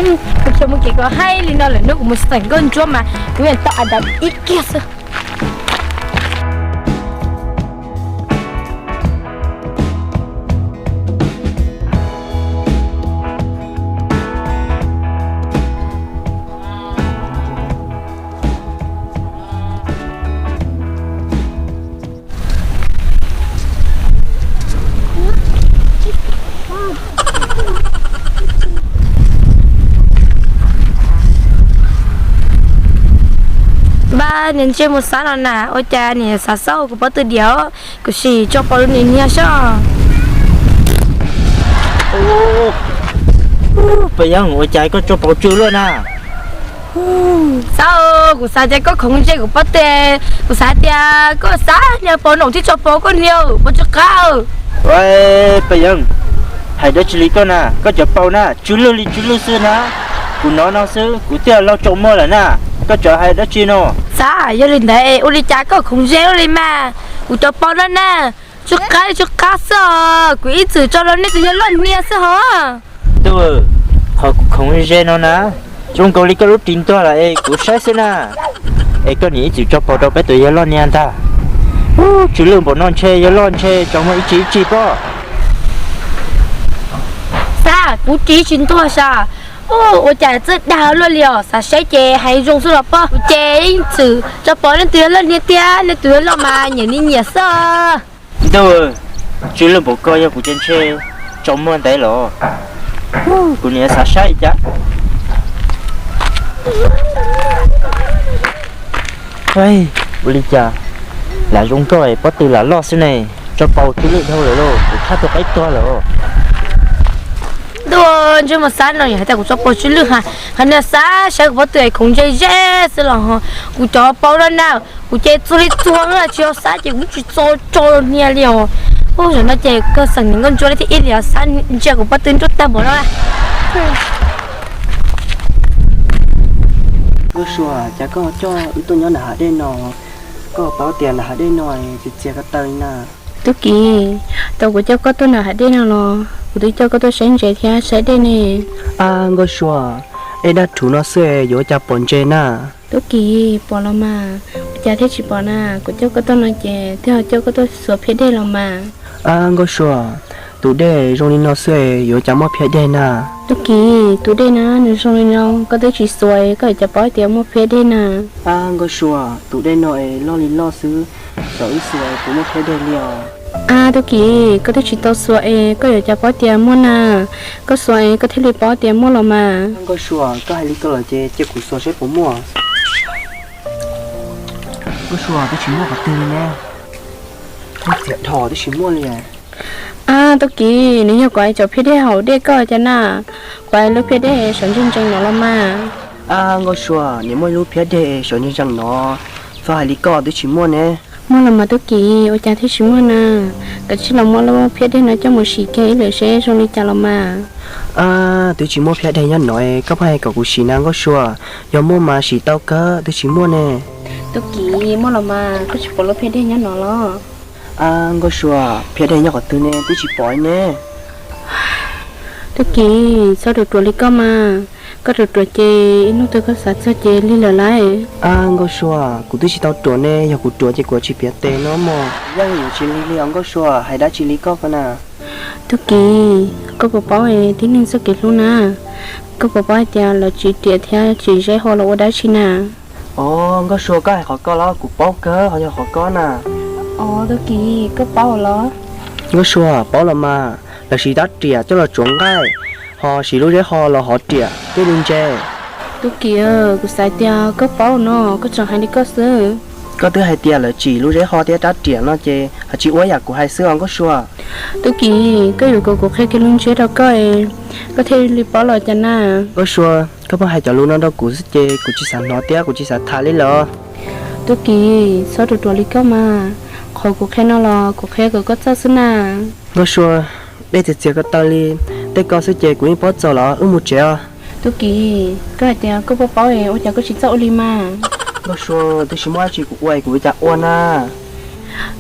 Kuv tsuas mus kev kov haib li no lawm, hnub kuv mus xeem nkauj ntsuab mas kuv yeej tau a dam ib kiag xwb. Npab, niam ntsej muag xav no na, ua cas niam xav xaub kuv pob tw diam, kuv sim tso pauv niam niag soj. Paj Yeeb, ua cas koj tso pauv tsw luaj na? Xaub, kuv xav tias koj khoov ze kuv pob tw, kuv xav tias koj xav niag pauv no thiaj tso pauv koj niag, pauv tsw qab. Paj Yeeb, hais dab tsi li koj na, koj cov pauv na tsw lwj li tsw lwj xwb na. Kuv hnov no xwb kuv thiaj laug tsaus muag lawm na, koj tseem hais dab tsi no? Xav, yog li ntawd ua li cas koj khoov ze luaj li mas, kuv cov pauv no na tsw qab li tsw qab xwb os, kuv ib txwm tso rau nej tus yawg loj niag xwb hos. Ntuj, qhov kuv khoov ze no na, zoo nkaus li koj lub ris ntuag lawm es kuv saib xwb na. Es koj niam ib txwm tso pauv rau peb tus yawg loj niag ntag. Tsw lwj npaum no ntshe yawg loj ntshe tsaus muag ib tsig ib tsig pob. Xav, kuv ris tsis ntuag sas. Ua cas txawj dag luaj li os, xav saib ces hais zoo xwb los pob, kuv ces ib txwm tso pauv nej tus yawg loj niag tiag, nej tus yawg loj mas nyiam li nyiam xwb. Ntuj, tsw lwj npaum ko yog kuv ces ntshe tsaus muag ntev los. Kuv niam xav saib cas. Ua li cas lam zoo nkauj pob tw lam loj xwb ne, tso pauv tsw lwj dhau lawm lauj, kuv tshab tus qaib tuag lawm. Ntuj, ntsej muag xav no hais tias kuv tso pauv tsw lwj ha, qhov niag xav saib kuv pob tw es khoov ze ze xwb los ho. Kuv cov pauv no na, kuv ces txuag li txuag tsis yog xav ces kuv tsis tso tso niag li os. Ub, zaum no ces koj xeem niam nkauj ntsuab li thiaj ib li os, xav ntsia kuv pob tw nruab tag npaum no. Nkauj Sua, cas koj coj wb tuaj nyob nram hav dej no, koj paub tias nram hav dej no txias txias ko taw li na. Tub Kiv, tau kuv coj koj tuaj nram hav dej no los kuv twb coj koj tuaj saib ntses thiab saib dej ne. Ab Nkauj Sua, dej daj rhuv no xwb yuav ua cas pom ntses na? Tub Kiv, pom los mas, ua cas thiaj tsis pom na? Kuv coj koj tuaj no ces thiaj ho coj koj tuaj xuas phiab dej los mas. Ab Nkauj Sua, tus dej zoo li no xwb yuav ua cas muaj phiab dej na? Tub Kiv, tus dej na nws zoo li no koj twb tsis xuas koj yuav cas paub tias muaj phiab dej na? Ab Nkauj Sua, tus dej no es loj li loj xwb, txawm wb xuas puas muaj phiab dej li os? Ab Tub Kiv, koj twb tsis tau xuas es koj yuav cas paub tias muaj na? Koj xuas es koj thiaj li paub tias muaj los mas. Ab Nkauj Sua, koj hais li ko lawm ces cia kuv xuas saib puas muaj. Nkauj Sua, twb tsis muaj qhov twg li ne. Txias dhos twb tsis muaj li. Ab Tub Kiv, nws yog kuv cov phiab dej hauv dej koj cas na? Kuv lub phiab dej sov ntsees ntsees no los mas. Ab Nkauj Sua, nws muaj lub phiab dej sov ntsees ntsees no, txhob hais li koj, twb tsis muaj ne. Muaj los mas Tub Kiv, ua cas thiaj tsis muaj na? Kav tsij los muab lub phiab dej no coj mus sim kiag ib lwm seb zoo li cas los mas. Ab, twb tsis muaj phiab dej nyob no, koj pheej hais kom kuv sim na Nkauj Sua. Yog muaj mas sim tau kawg, twb tsis muaj ne. Tub Kiv, muaj los mas, koj tsis pom lub phiab dej nyob no los? Ab Nkauj Sua, phiab dej nyob qhov twg ne, twb tsis pom ne. Tub Kiv, txhob ruam ruam li koj mas, koj ruam ruam ces ib hnub twg koj xav txog ces lig lawm lauj. Ab Nkauj Sua, kuv twb tsis tau ruam ne, yog kuv ruam ces kuv tsis piav tes no mog. Yeej yuav tsis lig li os Nkauj Sua, hais dab tsi li koj ko na. Tub Kiv, koj puas paub tib neeg txoj kev hlub na? Koj puas paub hais tias lawv tsis riam thiab tsis zeb ho los ua dab tsi na? Os Nkauj Sua, koj hais qhov ko los? Kuv paub kawg, ho yog qhov ko na. Os Tub Kiv, koj paub los? Nkauj Sua, paub los mas, lawv siv rab riam coj los tsuav nqaij, ho siv lub zeb ho los hov riam thiaj li ntse. Tub Kiv, kuv xav tias koj paub no, koj tseem hais li koj xwb. Koj twb hais tias lawv tsim lub zeb ho thiab rab riam no ces ho tsis ua yam kuv hais xwb os Nkauj Sua. Tub Kiv, koj yuav kom kuv qhia kiag lub ntsiab rau koj, koj thiaj li paub los cas na? Nkauj Sua, koj pheej hais cov lus no rau kuv xwb ces kuv tsis xav hnov thiab kuv tsis xav tham li lawm. Tub Kiv, txhob ruam ruam li koj mas, qhov kuv qhia no los kuv qhia kom koj txawj xwb na. Nkauj Sua, dej txias txias ko taw li, tej ko xwb ces kuv yeej paub txaus los wb mus tsev os. Tub Kiv, koj hais tias koj paub paub es ua cas koj tsis txawj ua li mas? Nkauj Sua, twb tsis muaj dab tsi kuv ua kuv ua cas ua na.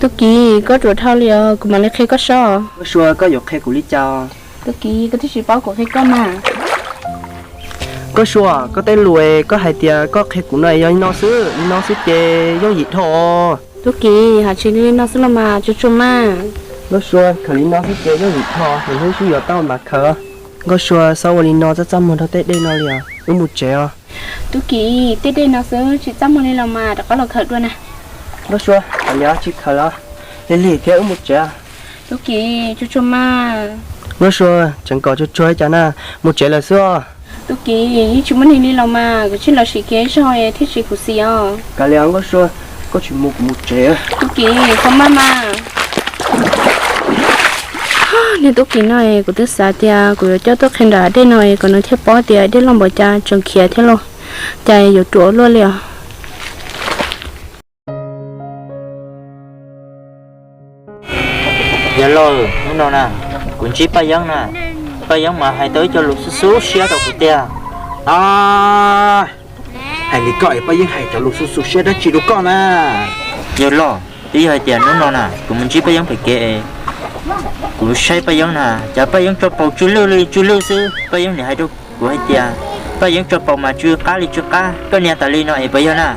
Tub Kiv, koj ruam dhau li os, kuv mam li qhia koj saib. Nkauj Sua, koj yuav qhia kuv li cas? Tub Kiv, koj twb tsis paub kuv qhia koj mas. Nkauj Sua, koj tej lus koj hais tias koj qhia kuv no yog li no xwb, li no xwb ces yooj yim dhau. Tub Kim, hais tsis li no xwb los mas Tsuag Tsuag mas. Nkauj Sua, khaws li no xwb ces yooj yim dhau, nws hnub sib yuav tau mas khaws. Nkauj Sua, txhob ua li no txaj txaj muag rau tej dej no li os, wb mus tsev os. Tub Kim, tej dej no xwb tsis txaj muag li los mas rov qab los khaws dua na. Nkauj Sua, khaws li os, tsis khaws los lig lig thiab, wb mus tsev. Tub Kim, Tsuag Tsuag mas. Nkauj Sua, tseev kom Tsuag Tsuag li cas na, mus tsev lawm xwb os. Tub Kim, yeej tsis muaj neeg li los mas kuv sim los sim kiag ib zaug thiaj tsis khuv xim os. Kav liam Nkauj Sua, koj tsis mus kuv mus tsev. Tub Kim, koj maj mas. Niag Tub Kim no kuv twb xav tias kuv yuav coj tuaj qhia nram dej no kom nws thiaj paub tias dej loj npaum cas tseem khiav thiab los, cas yuav ruam luaj li os. Yawg laus, hnub no na, kuv ntsib Paj Yeeb na, Paj Yeeb mas hais tau ib co lus xub xub siab rau kuv tiag. Hais li koj es Paj Yeeb hais cov lus xub xub siab dab tsi rau koj na? Yawg laus, twb yog hais tias hnub no na kuv mus ntsib Paj Yeeb pem kev, kuv saib Paj Yeeb na, cas Paj Yeeb tso paus tsw lwj li tsw lwj xwb. Paj Yeeb nim hais rau kuv hais tias Paj Yeeb tso paus mas tsw qab li tsw qab, koj niag tas li no es puas yog na?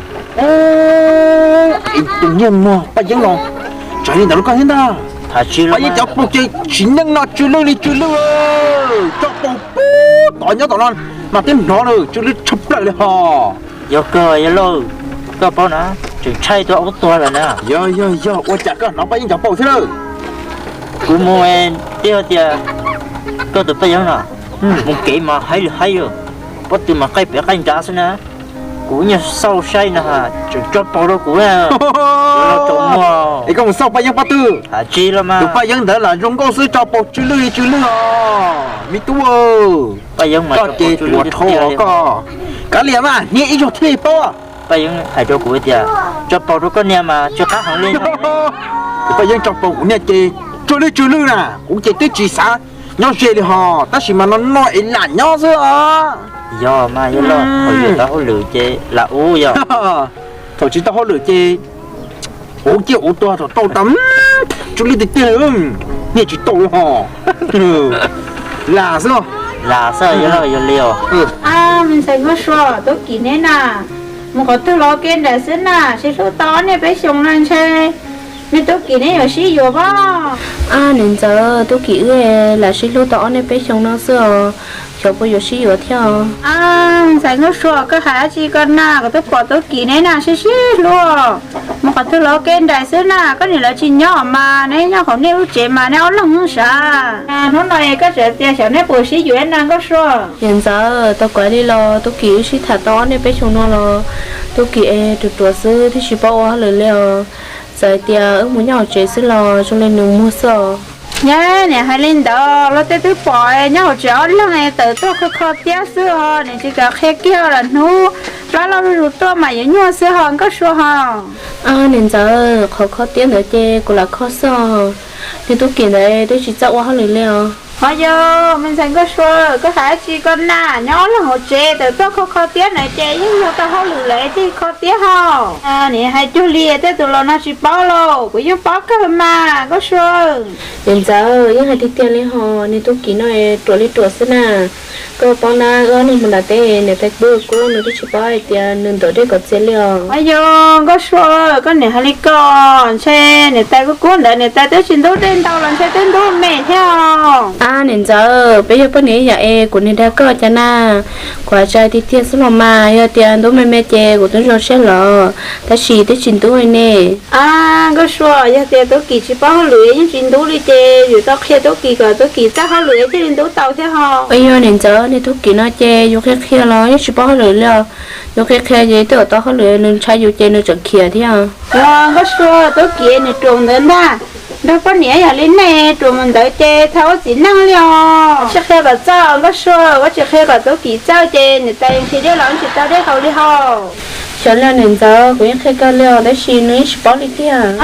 Es tus niag muag Paj Yeeb no, tsam li ntawd rau koj thiab ntag. Paj Yeeb cov paus ces tsis neej no tsw lwj li tsw lwj, tso paus pub tom nyob tom no mas twb hnov lawm, tsw lwj tshaj plaws li hos. Yog kawg yawg laus, koj paub na, tseem tshaib tuaj ub tuag lawm na. Yog yog yog, ua cas koj hnov Paj Yeeb cov paus thiab lawm? Kuv mus, twb hais tias koj tus Paj Yeeb no mus kev mas haib li haib, pob tw mas qaij pem qaij nrad xwb na. Kuv nyuag xauj saib no tseem tso paus rau kuv, tseem muag. Es koj mus xauj Paj Yeeb pob tw? Hais tsis los mas. Tus Paj Yeeb ntawd lam zoo nkauj xwb, tso paus tsw lwj li tsw lwj os me tub. Paj Yeeb mas koj ces ua dhau koj. Kav liam mas, hnia ib zaug thiaj paub. Paj Yeeb hais rau kuv tias tso paus rau koj niag mas tsw qab heev li. Tus Paj Yeeb tso paus kuv niag ces tsw lwj tsw lwj na, kuv ces twb tsis xav nyob ze li hos, tab sis mas no no es lam nyob xwb os. Yog mas yawg laus, thaum yuav tau hauj lwm ces lam ub yog. Thaum tsis tau hauj lwm ces ua ciaj ua tuag thaum tau tas, tsw lwj tiag tiag, niaj tsis tau li hos. Lam xwb. Lam xwb yawg laus, yog li os. Me ntxhais Nkauj Sua, Tub Kim neb na, mus qhov twg los kev nraim xwb na, sib hlub tau ob niaj peb xyoos no ntshe niag Tub Kim neb yuav sib yuav pob. Ab niam ntxawm, Tub Kim wb lam sib hlub tau ob niaj peb xyoos no xwb os, xyov puas yuav sib yuav thiab os. Ab ntxhais Nkauj Sua, koj hais dab tsi ko na, kuv twb pom Tub Kim neb na sib sib hlub, mus qhov twg los kev nraim xwb na, koj niam lawv tsis nyob mas neb nyob hauv nej lub tsev mas neb ob leeg sav. Hnub no koj tseem tias xyov neb puas sib yuav na Nkauj Sua. Niam ntxawm, tau kuv li los Tub Kim wb sib tham tau ob niaj peb xyoos no los Tub Kim es ruam ruam xwb twb tsis paub ua hauj lwm li os. Txawm hais tias wb mus nyob hauv tsev xwb los zoo li nws muag xwb os. Yog niam hais li ntawd los tej twb pom nyob hauv tsev ob leeg tawm tuaj kho kho tiab xwb os, niam tsis kam qhia kiag los hnub plab loj zuj zus tuaj mas yuav nyuaj xwb hos Nkauj Sua hos. Niam ntxawm, qhov kho tiab ntawd ces kuv lam kho xwb os. Niag Tub Kim ntawd twb tsis txawj ua hauj lwm li os. Ho yog me ntxhais Nkauj Sua, koj hais dab tsi ko na, nyob ob leeg hauv tsev tawm tuaj kho kho tiab na ces yeej yog tau hauj lwm lawm thiaj kho tiab hos. Niam hais cuag li tej tus laus no tsis paub lauj, kuv yeej paub kawg mas Nkauj Sua. Niam ntxawm, yeej hais tiag tiag li hos, niag Tub Kim no ruam li ruam xwb na. Koj paub na, wb ob leeg mus nram teb niam tais kub kub nws twb tsis paub hais tias nws ntawm dej kom txias li os. Ho yog Nkauj Sua, koj niam hais li ko, ntshe niam tais kub kub ntawd niam tais twb tsis ntub dej ntau los ntshe twb ntub me thiab os. Ab niam ntxawm, peb yog poj niam ib yam es kuv niag dag koj cas na. Kuv hais tiag tiag xwb los mas, yog tias ntub me me ces kuv twb zoo siab los, tab sis twb tsis ntub li ne. Ab Nkauj Sua, yog tias Tub Kim tsis paub hauj lwm yeej tsis ntub li ces yus tau qhia Tub Kim kom Tub Kim txawj hauj lwm thiaj li ntub tau thiab hos. Yog niam ntxawm, niag Tub Kim no ces yus qhia qhia los yeej tsis paub hauj lwm li os. Yus qhia qhia ces twb tau hauj lwm, nws ntshai yus ces nws tseem khiav thiab. Yog Nkauj Sua, Tub Kim nws ruam ntawd ntag. Nrog poj niam yam li nej ruam mus ntawd ces txhob ua txiv neej li os. Tsis qhia kom txawj Nkauj Sua, ua tsis qhia kom Tub Kim txawj ces niam tais nqhis dej los tsis tau dej haus li hos. Xyov li niam ntxawm, kuv yeej qhia kawg li os tab sis nws yeej tsis paub li tiag.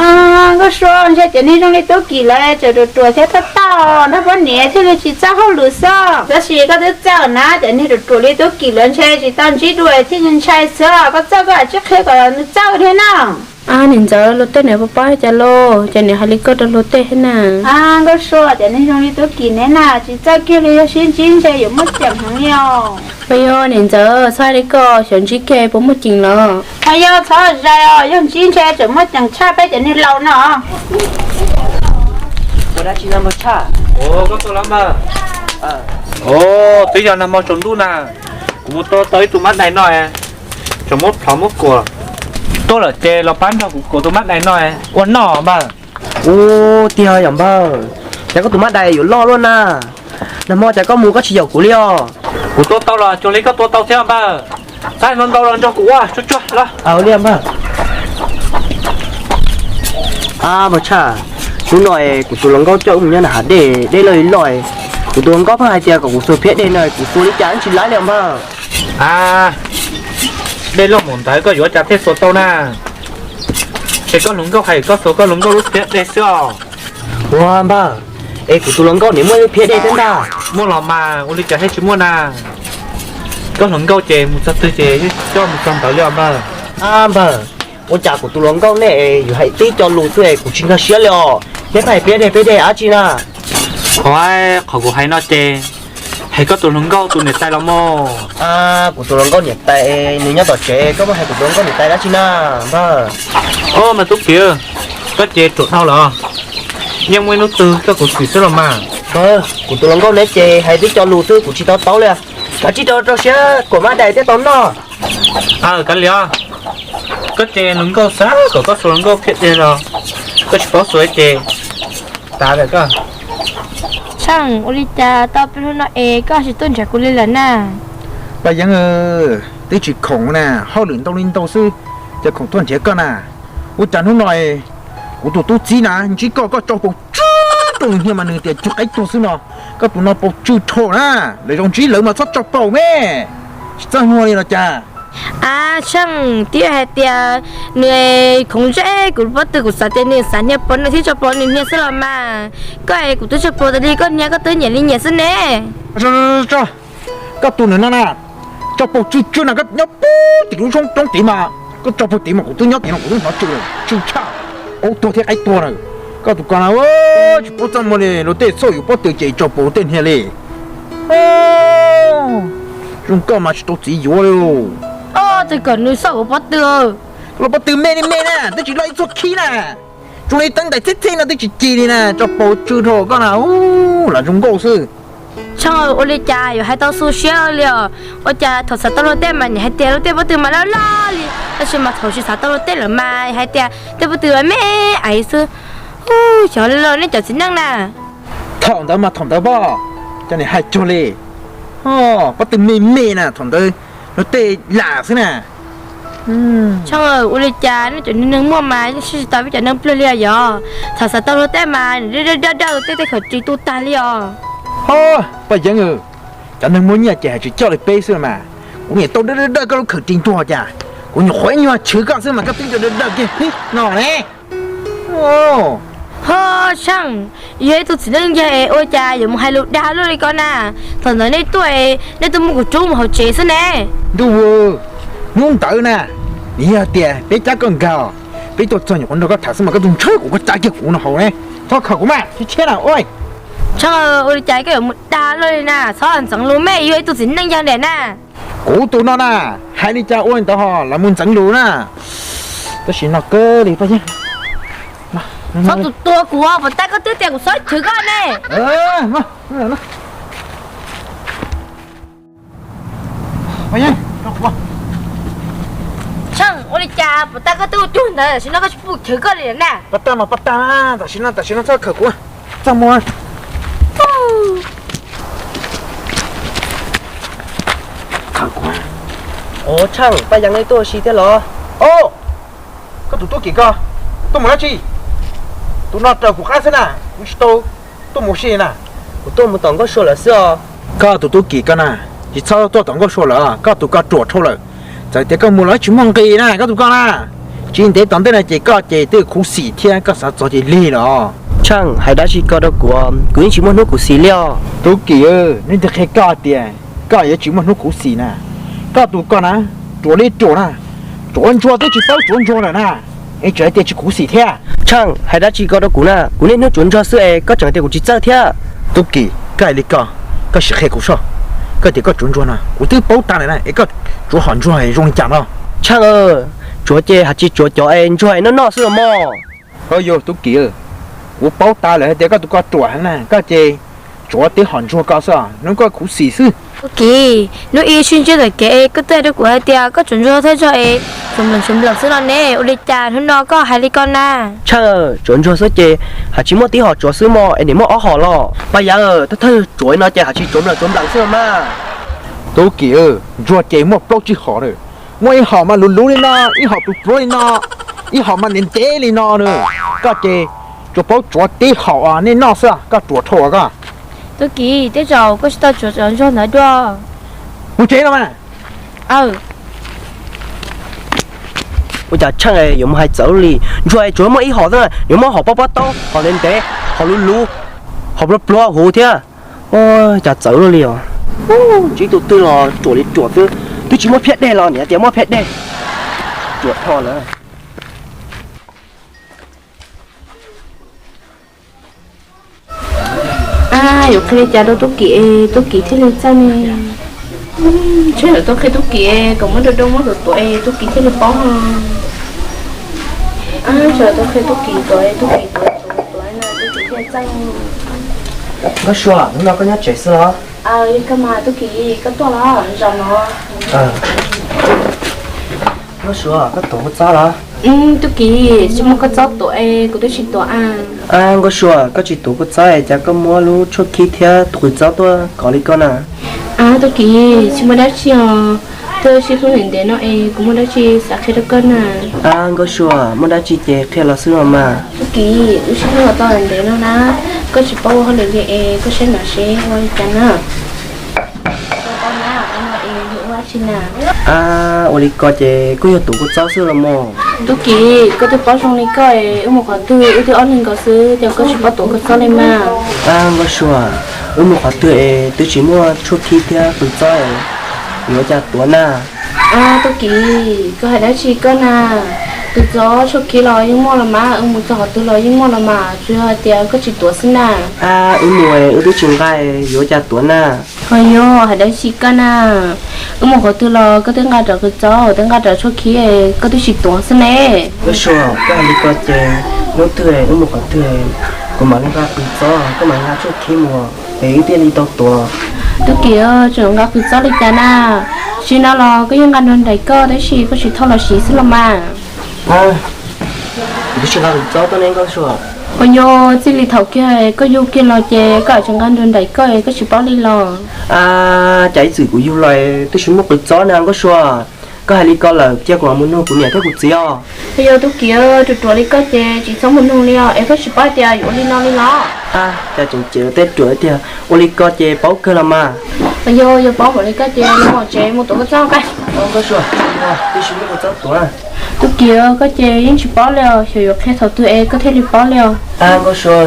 Nkauj Sua, ntshe cov neeg zoo li Tub Kim lawv tseem ruam ruam thiab tauj tauj, nrog poj niam thiaj li tsis txawj hauj lwm xwb. Tab sis koj twb txawj na, cov neeg ruam ruam li Tub Kim lawv ntshe tsis tau ntsib dua thiaj ntshai xwb. Koj txawj koj lam tsib qhia kom nws txawj thiab na. Ab, niam ntxawm, luag tej niam pab pab cas lauj, cas niam hais li koj rau luag tej thiab na? Ab, Nkauj Sua, cas nej zoo li Tub Kim ne na, tsis txawj kiag li, yog sib ntsib ntshe yuav muaj ceem heev li os. Ua yog niam ntxawm, txhob hais li koj, xyov ntsib kiag puas muaj ceem los? Ua yog txhob zais os, yog ntsib ntshe tseem muaj ceem tshaj peb cov niag laus no. Ua dab tsi no npawg Tshaj? Ua, koj tuaj los npawg? Ua, twb yog nag hmo tsaus ntuj na, kuv mus tua tau ib tug mab dais no, tseem muab plhov muab kuam tuaj lawm ces los pab nrog kuv kuam tus mab dais no ua noj npawg. Ua, tiag yom npawg, cas koj tus mab dais yuav loj luaj na. Nag hmo cas koj mus koj tsis yaum kuv li os? Kuv tua tau los cuag li koj tua tau thiab npawg. Txhob ntau ntau los nrog kuv ua tsuag tsuag los. Aw, li npawg. Ab, npawg Tshaj, hnub no kuv tus hluas nkauj coj wb mus nyob nram hav dej, dej loj li loj. Kuv tus hluas nkauj pheej hais tias kom kuv xuas phiab dej no, kuv xuas li cas yeej tsis laib li os npawg. A, dej loj npaum ntawd koj yuav cas thiaj xuas tau na? Ces koj hluas nkauj hais koj xuas koj hluas nkauj lub phiab dej xwb os. Ua npawg, es kuv tus hluas nkauj niam muaj ib phiab dej thiab ntag. Muaj los mas ua li cas thiaj tsis muaj na? Koj hluas nkauj ces mus txog twg ces coj mus txog ntawd li os npawg. A npawg, ua cas kuv tus hluas nkauj nej yuav hais tib co lus xwb es kuv tsis nkag siab li os. Neb pheej hais phiab dej phiab dej dab tsi na? Qhov, qhov kuv hais no ces hais koj tus hluas nkauj tus niam tais los mas. A, kuv tus hluas nkauj niam tais nws nyob tom tsev, koj muaj hais kuv tus hluas nkauj niam tais dab tsi na npawg? Os, mas Tub Kim, koj ces ruam dhau lawm. Yeej muaj ib hnub twg koj kuv xim xwb los mas. Npawg, kuv tus hluas nkauj neb ces hais tib co lus xwb kuv tsis to taub li. Kav tsij rau rau siab kuam mab dais thiaj tau noj. Aw, kav liam, koj ces hluas nkauj xav kom koj xuas hluas nkauj phiab dej los koj tsis paub xuas ces tas lawm koj. Tsheej, ua li cas tau peb hnub no es koj tsis tuaj nrhiav kuv li lawm na? Paj Yeeb, twb tsis khoom na, hauj lwm ntau li ntau xwb, cas khoom tuaj nrhiav koj na? Ua cas hnub no kuv tus tub txib na ntsib koj, koj tso paus tsw rau nws hnia mas nws tias cuag qaib tuag xwb no. Koj tus no paus tsw dhau na, lawv zoo ntsib lawv mas txhob tso paus me, tsis txaj muag li los cas? A, Tsheej, twb hais tias nws khoom zeb kuv pob tw, kuv xav tias nws xav hnia paus no thiaj tso paus nws hnia xwb los mas. Koj es kuv twb tso paus tas li, koj hnia koj twb nyiam li nyiam xwb ne. Koj tus nws no na, tso paus tsw tsw na, koj nyob puag tim lub roob roob tid mas, koj tso puag tid mas kuv twb nyob tid no kuv twb hnov tsw lawm, tsw tshaj, aub tuag thiab qaib tuag na. Koj tus ko na, tsis paub txaj muag li, luag tej xauj yus pob tw ces tso paus tej hnia li. Zoo koj mas tsis tau txiv yuav li. Twb kom nws xauj kuv pob tw. Los pob tw me li me na, twb tsis loj ib txoj khib na. Zoo li teeb ntais txheb txheb no twb tsis ci li na, tso paus tsw dhau koj na, lam zoo nkauj xwb. Tsheej, ua li cas yuav hais tau xu siab li os? Ua cas thaum xav tau luag tej mas niam hais tias luag tej pob tw mas loj loj li, tab sis mas thaum tsis xav tau luag tej lawm mas hais tias tej pob tw me me xwb. Xyov li los nej cov txiv neej na. Thaum ntawd mas thaum ntawd pob, cov niam hais cuag li, pob tw me me na, thaum ntawd luag tej lam xwb na. Tsheej, ua li cas nej cov neeg muaj mas yeej siab tsis tau peb cov neeg plig li yog? Thaum xav tau luag tej mas dawb dawb tej, tej khawm ris tu tag li os. Ho, Paj Yeeb, cov neeg muaj nyiaj ces hais tsis coj li peb xwb mas. Kuv niam tau dawb dawb koj lub khawm ris ntuag cas, kuv nyuam qhuav ib nyuag chwv koj xwb mas koj twb nco dawb dawb kiag no ne. Ho, Tsheej, yog ib tug txiv neej yag es ua cas yuav mus hais lus dag luaj li ko na? Thaum ntawd nej tuaj, nej tuaj muab kuv rub mus hauv tsev xwb ne. Ntuj, hnub ntawd na, nws yog tias peb cab koj nkag, peb tuaj txog nyuam qhuav nrog koj tham xwb mas koj tus ntshaw kuv koj cab kiag kuv no hauv ne. Txhob khawm kuv mas, tshiab tshiab na ua. Tsheej, ua li cas koj yuav mus dag luaj li na? Txhob ntxeev lus me, yog ib tug txiv neej yag ntiag na. Kuv tus no na, hais li cas ua li ntawd ho, lam mus ntxeev lus na. Tab sis no kawg li Paj Yeeb. Txhob tus tua kuv, puas tab koj twb tias kuv txhob chwv koj ne. Tsheej, ua li cas puas tab koj twb ua cuag ntawd, tam sim no koj tsis pub chwv koj li na. Paj Tag mas Paj Tag, tam sim no, tam sim no txhob khawm kuv, txaj muag. Tsheej, Paj Yeeb, nej tuaj ua si thiab los? Au, koj tus tub kim ko, tuaj mus dab tsi? Tus no raws kuv qab xwb na, kuv tsis tau tuaj mus ua si na. Kuv tuaj mus tom Nkauj Sua lawm xwb os. Koj tus tub kim ko na, tsis txhob tuaj tom Nkauj Sua lawm, koj tus ko ruam dhau lawm. Txawm tias koj mus los tsis muaj nqis na koj tus ko na. Tsis ntev tom ntej no ces koj ces twb khuv xim thiab koj xav txog ces lig los. Tsheej, hais dab tsi ko rau kuv, kuv yeej tsis muaj hnub khuv xim li os. Tub kim, nej twb qhia koj tias koj yuav tsis muaj hnub khuv xim na. Koj tus ko na, ruam li ruam na, tsuav ntsuag twb tsis paub tsuav ntsuag lawm na. es tseem tias tsis khuv xim thiab. Tsheej, hais dab tsi ko rau kuv na, kuv niaj hnub tsuav ntsuag xwb es koj tseem tias kuv tsis txawj thiab. Tub Kim, koj hais li ko, koj sim qhia kuv soj, koj tias koj tsuav ntsuag no kuv twb paub tas lawm na, es koj tsuav hom ntsuag zoo li cas no? Tsheej, tsuav ces hais tsis tsuav cov es ntsuag es noj noj xwb los mog. Ho yog Tub Kim, kuv paub tas lawm hais tias koj tus ko ruam heev na, koj ces tsuav tib hom ntsuag ko xwb, hnub koj khuv xim xwb. Tub Kim, hnub ib sib ntsib ntawm kev koj twb hais rau kuv hais tias koj tsuav ntsuag thawj zaug es tsuav npleem tsuav npleem xwb no ne, ua li cas hnub no koj hais li ko na? Tsheej, tsuav ntsuag xwb ces hais tsis muaj tib hom tsuav xwb mog, es nim muaj ob hom los. Paj Yaj, thawj thawj tsuav no ces hais tsis tsuav npleem tsuav npleem xwb los mas. Tub Kim, ntsuag ces muaj plaub tsib hom na, muaj ib hom mas luv luv li no, ib hom pluav pluav li no, ib hom mas ntev ntev li no na. Koj ces tsuas paub tsuav tib hom nej noj xwb, koj ruam dhau koj. Tub Kim, tej zaum koj tsis tau tsuav cov ntsuag ntawd dua. Mus tsev no mas. Ua cas Tsheej yuav mus hais txawv li, ntsuag tsuas muaj ib hom xwb, yuav muab hom pob pob taub, hom ntev ntev, hom luv luv, hom pluav pluav huv thiab. Ua cas txawv luaj li os. Ntsib tus twg los ruam li ruam xwb, twb tsis muaj phiab dej los niam tias muaj phiab dej. Ruam dhau lawm. Ab, yuav qhia li cas rau Tub Kim es Tub Kim thiaj li txawj ne? Ntshe yuav tau qhia Tub Kim kom muab dua dua muab tuav tuav es Tub Kim thiaj li paub no. Ab, ntshe yuav tau qhia Tub Kim tuav es Tub Kim tuav tuav tuav no Tub Kim thiaj txawj. Nkauj Sua, hnub no koj nyob tsev xwb los? Li koj mas Tub Kim, koj tuaj los zaum no? Nkauj Sua, koj tuav kuv txob los? Tub Kim, tsis muaj koj txob tuav es kuv twb tsis tuav a. Ab, Nkauj Sua, koj tsis tuav kuv txob es cas koj muab lub tshuaj khib thiab tus qws txob tuaj kov li koj na? Ab, Tub Kim, tsis muaj dab tsi os. Twb sib hlub ntev ntev no es kuv muaj dab tsi xav qhia rau koj na? Ab, Nkauj Sua, muaj dab tsi ces qhia los xwb los mas. Tub Kim, wb sib hlub los tau ntev no na, koj tsis paub ua hauj lwm li es koj saib no seb ua li cas na. Koj paub na, ua no es yog ua dab tsi na? Ab, ua li ko ces koj yog tuav kuv txob xwb los mas. Tub Kim, koj twb paub zoo li koj es wb mus qhov twg wb twb ob leeg nkaus xwb, cas koj tsis paub tuav kuv txob li mas? Ab, Nkauj Sua, wb mus qhov twg es twb tsis muaj tshuaj khib thiab qws txob es yuav ua cas tuav na? Ab, Tub Kim, koj hais dab tsi koj na? Qws txob tshuaj khib los yeej muaj los mas, wb mus txog qhov twg los yeej muaj los mas, tsuas yog hais tias koj tsis tuav xwb na. Ab, wb mus es wb twb tsis nqa, yuav ua cas tuav na? Ho yog hais dab tsi koj na? Wb mus qhov twg los koj twb nqa rawv qws txob, twb nqa rawv tshuaj khib, koj twb tsis tuav xwb ne. Nkauj Sua, koj hais li ko ces hnub twg wb mus qhov twg kuv mam li nqa qws txob, koj mam li nqa tshuaj khib mus es wb thiaj li tau tuav. Tub Kim, tseem nqa qws txob li cas na? Tsim no los koj yeej nqa nrog nraim koj tab sis koj tsis thauj los siv xwb los mas. Kuv twb tsis nqa qws txob tuaj ne Nkauj Sua. Ho yog txij li thaum kiag koj yug kiag los ces koj tseem nqa nrog nraim koj es koj tsis paub li los? Ab, cas ib txwm kuv yug los twb tsis muaj qws txob na Nkauj Sua. Koj hais li ko lawm cia kuv mam mus nug kuv niam thiab kuv txiv os. Ho yog Tub Kim, ruam ruam li koj ces tsis txhob mus nug li os, es koj tsis paub tias yuav ua li no li los? Ab, cas tseem cev tej ruam tiag, ua li ko ces paub kawg los mas. Ho yog, yog paub npaum li koj ces los mus tsev mus tuav koj txob qa. Nkauj Sua, twb tsis muaj qws txob tuav. Tub Kim, koj ces yeej tsis paub li os, xyov yuav qhia thaum twg es koj thiaj li paub li os. Ab, Nkauj Sua,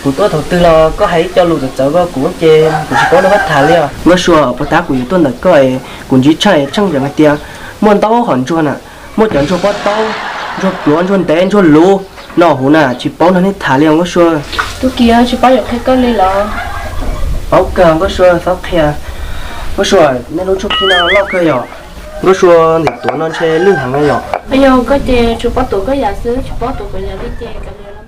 kuv tuaj thaum twg los koj hais ib co lus txawv txawv rau kuv ces kuv tsis paub nrog koj tham li os. Nkauj Sua, puas tab kuv yuav tuaj ntawm koj es kuv ntsib Tsheej es Tsheej yeem hais tias muaj ntau hom ntsuag na, muaj cov ntsuag pob taub, ntsuag pluav, ntsuag ntev, ntsuag luv no huv na, tsis paub nrog nej tham li os Nkauj Sua. Tub Kim, tsis paub yuav qhia koj li los? Paub kawg Nkauj Sua, txhob qhia. Nkauj Sua, nej lub tshuaj khib no loj kawg yom? Nkauj Sua, ntxim tuav no ntshe lwj heev yom? Yog koj ces tsuas paub tuav koj yam xwb, tsis paub tuav kuv yam li ces kav liam.